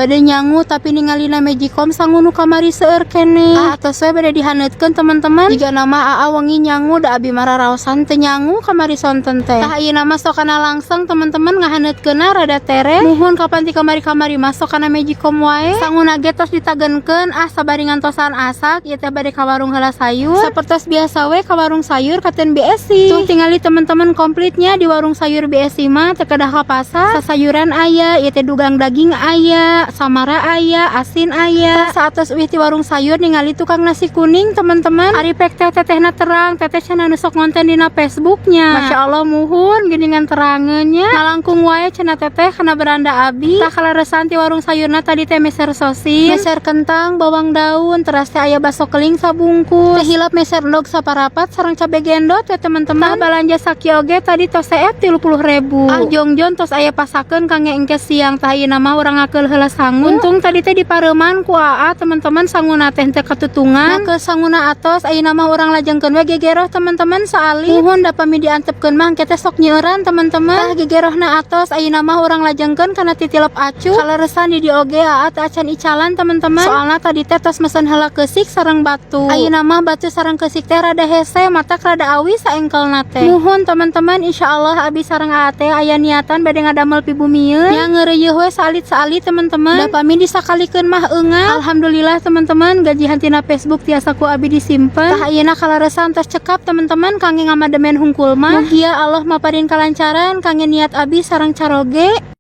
Bade nyangu, tapi ningalina Magicom sangu nu kamari seueur keneh. Ah, atos we bade dihaneutkeun, teman-teman. Jigana mah aa wengi nyangu, da abi mah raraosan teu nyangu kamari sonten teh. Tah, ayeuna mah sok kana langsung, teman-teman, ngahaneutkeunna rada tere. Muhun, kapan ti kamari-kamari mah sok kana Magicom wae. Sanguna ge tos ditagenkeun. Ah, sabari ngantosan asak ieu teh bade ka warung heula sayur. Sapertos biasa we ka warung sayur katen BSI. Tuh, tingali, teman-teman, komplitnya di warung sayur BSI mah, teu kedah ka pasar. Sasayuran aya, ieu teh dugang daging aya, samara aya, asin aya. Saatos uih ti warung sayur, ningali tukang nasi kuning, teman-teman. Ari pek teh tetehna terang, teteh cenah nu sok ngonten dina Facebooknya. Masya Allah, muhun geuningan terangeunnya. Ngalangkung wae cenah teteh kana beranda abi. Tah, kaleresan ti warung sayurna tadi teh meser sosis, meser kentang, bawang daun, teras teh aya baso keling sabungkus. Teh hilap meser endog saparapat sareng cabe gendot ya, teman-teman. Tah, balanja sakieu oge tadi tos seep 30.000. Ah, jongjon tos aya pasakeun kangge engke siang. Tah, ayeuna mah urang ngakeul heula sangu. Untung tadi teh dipareuman ku aa, teman-teman, sanguna teh teu katutungan. Ngakeul sanguna atos, ayeuna mah urang lajengkeun we gegeroh, teman-teman, saalit. Muhun, da pami diantepkeun mah engke teh sok nyeuran, teman-teman. Tah, gegerohna atos, ayeuna mah urang lajengkeun kana titilep acu. Kaleresan di dieu oge aa teh acan icalan, teman-teman. Soalna tadi teh tos mesen heula keusik sareng batu. Ayeuna mah batu sareng keusik teh rada hese, matak rada awis saengkelna teh. Muhun, teman-teman, insyaallah abi sareng aa teh aya niatan bade ngadamel pibumieun. Nya, ngeureuyeuh we saalit-saalit, teman-teman. Da pami disakalikeun mah eungap. Alhamdulillah, teman-teman, gajihan tina Facebook tiasa ku abi disimpen. Tah, ayeuna kaleresan tos cekap, teman-teman, kangge ngamademen hungkul mah. Mugia Allah maparin kalancaran kangge niat abi sareng caroge.